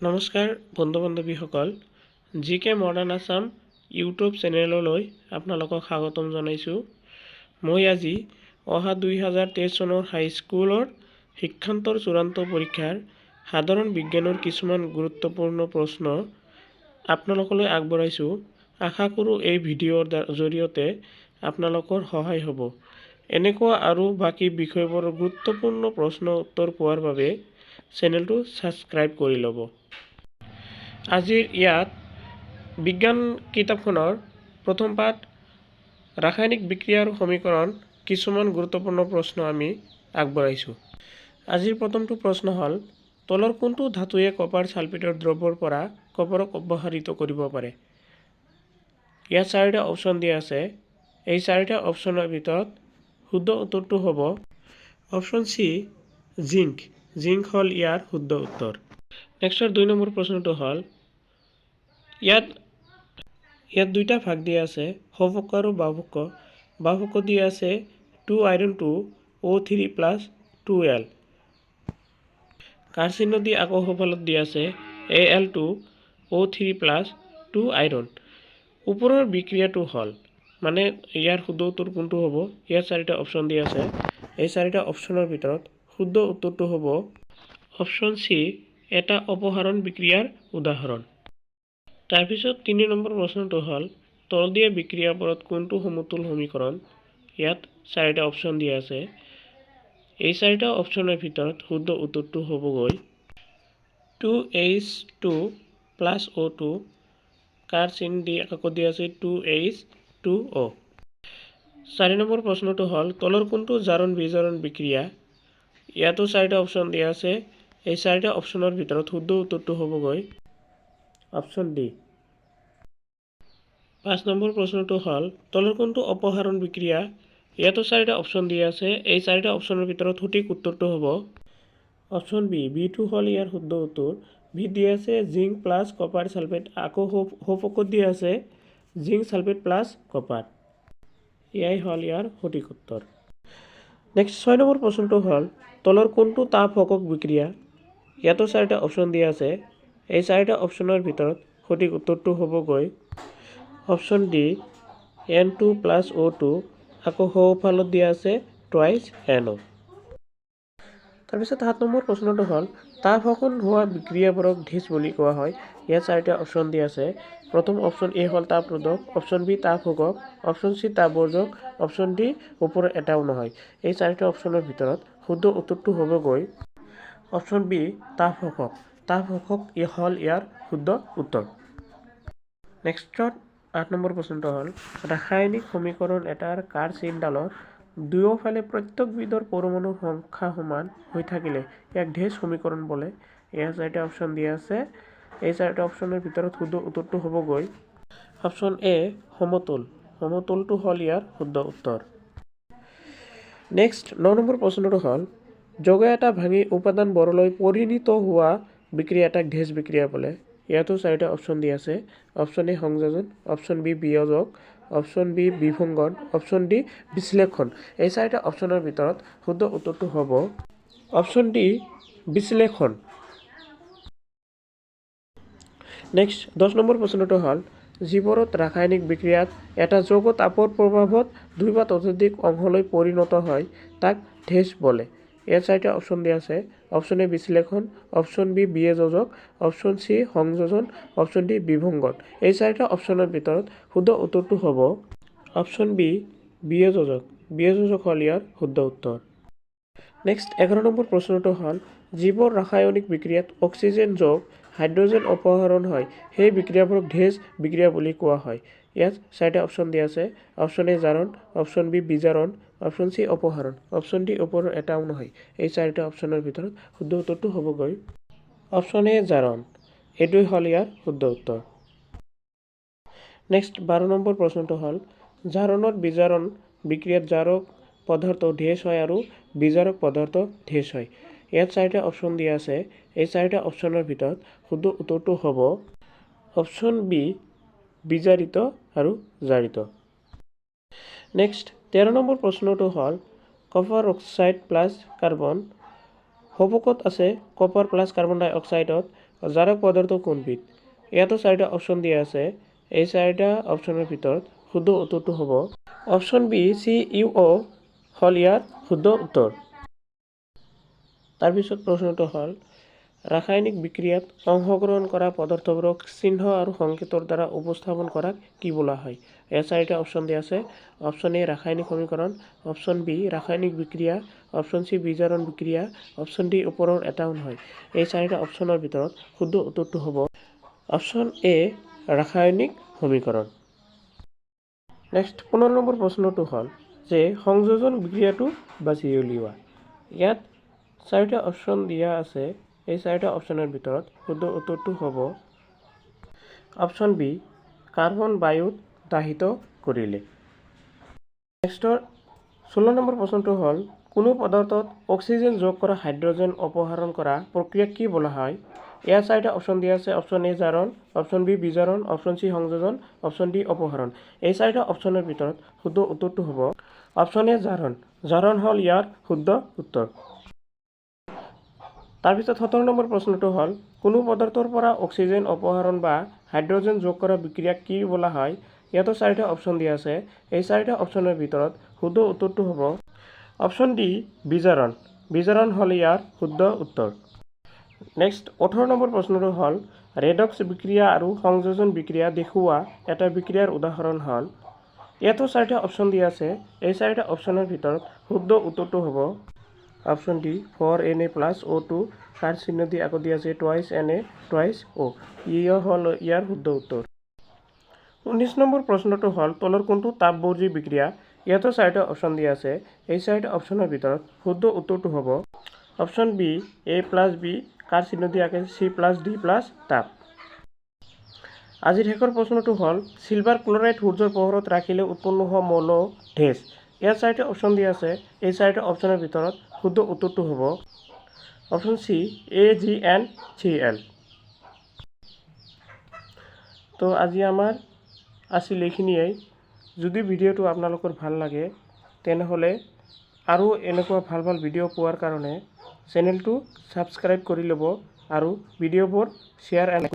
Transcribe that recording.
নমস্কাৰ বন্ধু বান্ধৱীসকল, জি কে modern Assam YouTube চেনেললৈ আপোনালোকক স্বাগতম জনাইছোঁ। মই আজি অহা 2023 চনৰ হাইস্কুলৰ শিক্ষান্তৰ চূড়ান্ত পৰীক্ষাৰ সাধাৰণ বিজ্ঞানৰ কিছুমান গুৰুত্বপূৰ্ণ প্ৰশ্ন আপোনালোকলৈ আগবঢ়াইছোঁ। আশা কৰোঁ এই ভিডিঅ'ৰ জৰিয়তে আপোনালোকৰ সহায় হ'ব। এনেকুৱা আৰু বাকী বিষয়বোৰৰ গুৰুত্বপূৰ্ণ প্ৰশ্ন উত্তৰ পোৱাৰ বাবে চেনেলটো ছাবস্ক্ৰাইব কৰি ল'ব। আজিৰ ইয়াত বিজ্ঞান কিতাপখনৰ প্ৰথম পাঠ ৰাসায়নিক বিক্ৰিয়া আৰু সমীকৰণ কিছুমান গুৰুত্বপূৰ্ণ প্ৰশ্ন আমি আগবঢ়াইছোঁ। আজিৰ প্ৰথমটো প্ৰশ্ন হ'ল, তলৰ কোনটো ধাতুৱে কপাৰ ছালফেটৰ দ্ৰব্যৰ পৰা কপাৰক অপসাৰিত কৰিব পাৰে? ইয়াত চাৰিটা অপশ্যন দিয়া আছে। এই চাৰিটা অপশ্যনৰ ভিতৰত শুদ্ধ উত্তৰটো হ'ব অপশ্যন চি, জিংক। জিংক হ'ল ইয়াৰ শুদ্ধ উত্তৰ। নেক্সটৰ 2 নম্বৰ প্ৰশ্নটো হ'ল, ইয়াত ইয়াত দুইটা ভাগ দিয়া আছে, সোঁপক্ষ আৰু বাওঁপক্ষ। বাওঁপক্ষ দিয়া আছে 2 iron 2 O 3 plus 2 Al, কাৰ চিহ্ন দি আকৌ সোঁফালত দিয়া আছে Al 2 O 3 plus 2 iron। ওপৰৰ বিক্ৰিয়াটো হ'ল, মানে ইয়াৰ শুদ্ধ উত্তৰ কোনটো হ'ব? ইয়াত চাৰিটা অপশ্যন দিয়া আছে। এই চাৰিটা অপশ্যনৰ ভিতৰত শুদ্ধ উত্তৰটো হ'ব অপশ্যন চি, এটা অপসাৰণ বিক্ৰিয়াৰ উদাহৰণ। তাৰপিছত 3 নম্বৰ প্ৰশ্নটো হ'ল, তলত দিয়া বিক্ৰিয়াবোৰত কোনটো সমতুল সমীকৰণ? ইয়াত চাৰিটা অপশ্যন দিয়া আছে। এই চাৰিটা অপশ্যনৰ ভিতৰত শুদ্ধ উত্তৰটো হ'বগৈ 2 H 2 plus O 2, কাৰ চিন দি আকৌ দিয়া আছে 2 এইচ 2 অ'। 4 নম্বৰ প্ৰশ্নটো হ'ল, তলৰ কোনটো জাৰণ বিজাৰণ বিক্ৰিয়া? ইয়াতো চাৰিটা অপশ্যন দিয়া আছে। এই চাৰিটা অপশ্যনৰ ভিতৰত শুদ্ধ উত্তৰটো হ'বগৈ অপশ্যন ডি। 5 নম্বৰ প্ৰশ্নটো হ'ল, তলৰ কোনটো অপসাৰণ বিক্ৰিয়া? ইয়াতো চাৰিটা অপশ্যন দিয়া আছে। এই চাৰিটা অপশ্যনৰ ভিতৰত সঠিক উত্তৰটো হ'ব অপশ্যন বি। বিটো হ'ল ইয়াৰ শুদ্ধ উত্তৰ। বি দিয়া আছে জিংক প্লাছ কপাৰ ছালফেট, আকৌ সোঁপক্ষত দিয়া আছে জিংক ছালফেট প্লাছ কপাৰ। এয়াই হ'ল ইয়াৰ সঠিক উত্তৰ। নেক্সট 6 নম্বৰ প্ৰশ্নটো হ'ল, তলৰ কোনটো তাপ শোষক বিক্ৰিয়া? ইয়াতো চাৰিটা অপশ্যন দিয়া আছে। এই চাৰিটা অপশ্যনৰ ভিতৰত সঠিক উত্তৰটো হ'বগৈ option D, N 2 plus O 2, আকৌ সোঁফালত দিয়া আছে টুৱাইচ এন অ'। তাৰপিছত 7 নম্বৰ প্ৰশ্নটো হ'ল, তাপ শোষণ হোৱা বিক্ৰিয়াবোৰক ডেছ বুলি কোৱা হয়। ইয়াত চাৰিটা অপশ্যন দিয়া আছে। প্ৰথম অপশ্যন এ হ'ল তাপৰোধক, অপশ্যন বি তাপ শোষক, অপশ্যন চি তাপবৰ্জক, অপশ্যন ডি ওপৰৰ এটাও নহয়। এই চাৰিটা অপশ্যনৰ ভিতৰত শুদ্ধ উত্তৰটো হ'বগৈ অপশ্যন বি, তাপ শোষক। তাপ শোষক হ'ল ইয়াৰ শুদ্ধ উত্তৰ। নেক্সটত 8 নম্বৰ প্ৰশ্নটো হ'ল, ৰাসায়নিক সমীকৰণ এটাৰ কাৰ চিনডালৰ দুয়োফালে প্ৰত্যেকবিধৰ পৰমাণুৰ সংখ্যা সমান হৈ থাকিলে ইয়াক ডেছ সমীকৰণ বোলে। ইয়াৰ চাৰিটা অপশ্যন দিয়া আছে। এই চাৰিটা অপশ্যনৰ ভিতৰত শুদ্ধ উত্তৰটো হ'বগৈ অপশ্যন এ, সমতুল। সমতুলটো হ'ল ইয়াৰ শুদ্ধ উত্তৰ। নেক্সট 9 নম্বৰ প্ৰশ্নটো হ'ল, যৌগ এটা ভাঙি উপাদানবোৰলৈ পৰিণত হোৱা বিক্ৰিয়া এটাক ডেছ বিক্ৰিয়া বোলে। ইয়াতো চাৰিটা অপশ্যন দিয়া আছে। অপশ্যন এ সংযোজন, অপশ্যন বি বিয়োজক, অপশ্যন বি বিভংগন, অপশ্যন ডি বিশ্লেষণ। এই চাৰিটা অপশ্যনৰ ভিতৰত শুদ্ধ উত্তৰটো হ'ব অপশ্যন ডি, বিশ্লেষণ। নেক্সট 10 নম্বৰ প্ৰশ্নটো হ'ল, যিবোৰত ৰাসায়নিক বিক্ৰিয়াত এটা যৌগ তাপৰ প্ৰভাৱত দুই বা ততোধিক অংশলৈ পৰিণত হয়, তাক ডেছ বোলে। ইয়াত চাৰিটা অপশ্যন দিয়া আছে। অপশ্যন এ বিশ্লেষণ, অপশ্যন বি বিয়োজক, অপশ্যন চি সংযোজন, অপশ্যন ডি বিভংগন। এই চাৰিটা অপশ্যনৰ ভিতৰত শুদ্ধ উত্তৰটো হ'ব অপশ্যন বি, বিয়োজক। বিয়োজক হ'ল ইয়াৰ শুদ্ধ উত্তৰ। নেক্সট 11 নম্বৰ প্ৰশ্নটো হ'ল, যিবোৰ ৰাসায়নিক বিক্ৰিয়াত অক্সিজেন যোগ হাইড্ৰজেন অপসাৰণ হয়, সেই বিক্ৰিয়াবোৰক ডেছ বিক্ৰিয়া বুলি কোৱা হয়। ইয়াত চাৰিটা অপশ্যন দিয়া আছে। অপশ্যন এ জাৰণ, অপশ্যন বি বিজাৰণ, অপশ্যন চি অপসাৰণ, অপশ্যন ডি ওপৰৰ এটাও নহয়। এই চাৰিটা অপশ্যনৰ ভিতৰত শুদ্ধ উত্তৰটো হ'বগৈ অপশ্যন এ, জাৰণ। এইটোৱেই হ'ল ইয়াৰ শুদ্ধ উত্তৰ। নেক্সট 12 নম্বৰ প্ৰশ্নটো হ'ল, জাৰণত বিজাৰণ বিক্ৰিয়াত জাৰক পদাৰ্থ ডেছ হয় আৰু বিজাৰক পদাৰ্থ ডেছ হয়। ইয়াত চাৰিটা অপশ্যন দিয়া আছে। এই চাৰিটা অপশ্যনৰ ভিতৰত শুদ্ধ উত্তৰটো হ'ব অপশ্যন বি, বিজাৰিত আৰু জাৰিত। নেক্সট 13 নম্বৰ প্ৰশ্নটো হ'ল, কপাৰ অক্সাইড প্লাছ কাৰ্বন, সোঁপক্ষত আছে কপাৰ প্লাছ কাৰ্বন ডাই অক্সাইডত জাৰক পদাৰ্থ কোনবিধ? ইয়াতো চাৰিটা অপশ্যন দিয়া আছে। এই চাৰিটা অপশ্যনৰ ভিতৰত শুদ্ধ উত্তৰটো হ'ব অপশ্যন বি, CuO হ'ল ইয়াৰ শুদ্ধ উত্তৰ। তাৰপিছত প্ৰশ্নটো হ'ল, ৰাসায়নিক বিক্ৰিয়াত অংশগ্ৰহণ কৰা পদাৰ্থবোৰক চিহ্ন আৰু সংকেতৰ দ্বাৰা উপস্থাপন কৰাক কি বোলা হয়? ইয়াত চাৰিটা অপশ্যন দিয়া আছে। অপশ্যন এ, ৰাসায়নিক সমীকৰণ। অপশ্যন বি, ৰাসায়নিক বিক্ৰিয়া। অপশ্যন চি, বিজাৰণ বিক্ৰিয়া। অপশ্যন ডি, ওপৰৰ এটাও নহয়। এই চাৰিটা অপশ্যনৰ ভিতৰত শুদ্ধ উত্তৰটো হ'ব অপশ্যন এ, ৰাসায়নিক সমীকৰণ। নেক্সট 15 নম্বৰ প্ৰশ্নটো হ'ল যে সংযোজন বিক্ৰিয়াটো বাছি উলিওৱা। ইয়াত চাৰিটা অপশ্যন দিয়া আছে। এই চাৰিটা অপশ্যনৰ ভিতৰত শুদ্ধ উত্তৰটো হ'ব অপশ্যন বি, কাৰ্বন বায়ুত দাহিত কৰিলে। নেক্সটৰ 16 নম্বৰ প্ৰশ্নটো হ'ল, কোনো পদাৰ্থত অক্সিজেন যোগ কৰা হাইড্ৰজেন অপসাৰণ কৰা প্ৰক্ৰিয়াক কি বোলা হয়? ইয়াত চাৰিটা অপশ্যন দিয়া আছে। অপশ্যন এ, জাৰণ। অপশ্যন বি, বিজাৰণ। অপশ্যন চি, সংযোজন। অপশ্যন ডি, অপসাৰণ। এই চাৰিটা অপশ্যনৰ ভিতৰত শুদ্ধ উত্তৰটো হ'ব অপশ্যন এ, জাৰণ। জাৰণ হ'ল ইয়াৰ শুদ্ধ উত্তৰ। তাৰপিছত 17 নম্বৰ প্ৰশ্নটো হ'ল, কোনো পদাৰ্থৰ পৰা অক্সিজেন অপসাৰণ বা হাইড্ৰজেন যোগ কৰা বিক্ৰিয়াক কি বোলা হয়? ইয়াতো চাৰিটা অপশ্যন দিয়া আছে। এই চাৰিটা অপশ্যনৰ ভিতৰত শুদ্ধ উত্তৰটো হ'ব অপশ্যন ডি, বিজাৰণ। বিজাৰণ হ'ল ইয়াৰ শুদ্ধ উত্তৰ। নেক্সট 18 নম্বৰ প্ৰশ্নটো হ'ল, ৰেডক্স বিক্ৰিয়া আৰু সংযোজন বিক্ৰিয়া দেখুওৱা এটা বিক্ৰিয়াৰ উদাহৰণ হ'ল। ইয়াতো চাৰিটা অপশ্যন দিয়া আছে। এই চাৰিটা অপশ্যনৰ ভিতৰত শুদ্ধ উত্তৰটো হ'ব option D, 4 Na plus O2, কাৰ চিহ্ন দি আগত দিয়া আছে twice Na twice O। ই হ'ল ইয়াৰ শুদ্ধ উত্তৰ। 19 নম্বৰ প্ৰশ্নটো হ'ল, তলৰ কোনটো তাপবৰ্জী বিক্ৰিয়া? ইয়াতো চাৰিটা অপশ্যন দিয়া আছে। এই চাৰিটা অপশ্যনৰ ভিতৰত শুদ্ধ উত্তৰটো হ'ব option B, A plus B, কাৰ চিহ্ন দিয়া আছে চি প্লাছ ডি প্লাছ তাপ। আজিৰ শেষৰ প্ৰশ্নটো হ'ল, চিলভাৰ ক্লৰাইড সূৰ্যৰ পোহৰত ৰাখিলে উৎপন্ন হোৱা মৌল ডেছ। ইয়াত চাৰিটা অপশ্যন দিয়া আছে। এই চাৰিটা অপশ্যনৰ ভিতৰত শুদ্ধ উত্তৰটো হ'ব অপশ্যন চি, AgNCl। তো আজি আমাৰ আছিল এইখিনিয়েই। যদি ভিডিঅ'টো আপোনালোকৰ ভাল লাগে, তেনেহ'লে আৰু এনেকুৱা ভাল ভাল ভিডিঅ' পোৱাৰ কাৰণে চেনেলটো ছাবস্ক্ৰাইব কৰি ল'ব আৰু ভিডিঅ'বোৰ শ্বেয়াৰ এণ্ড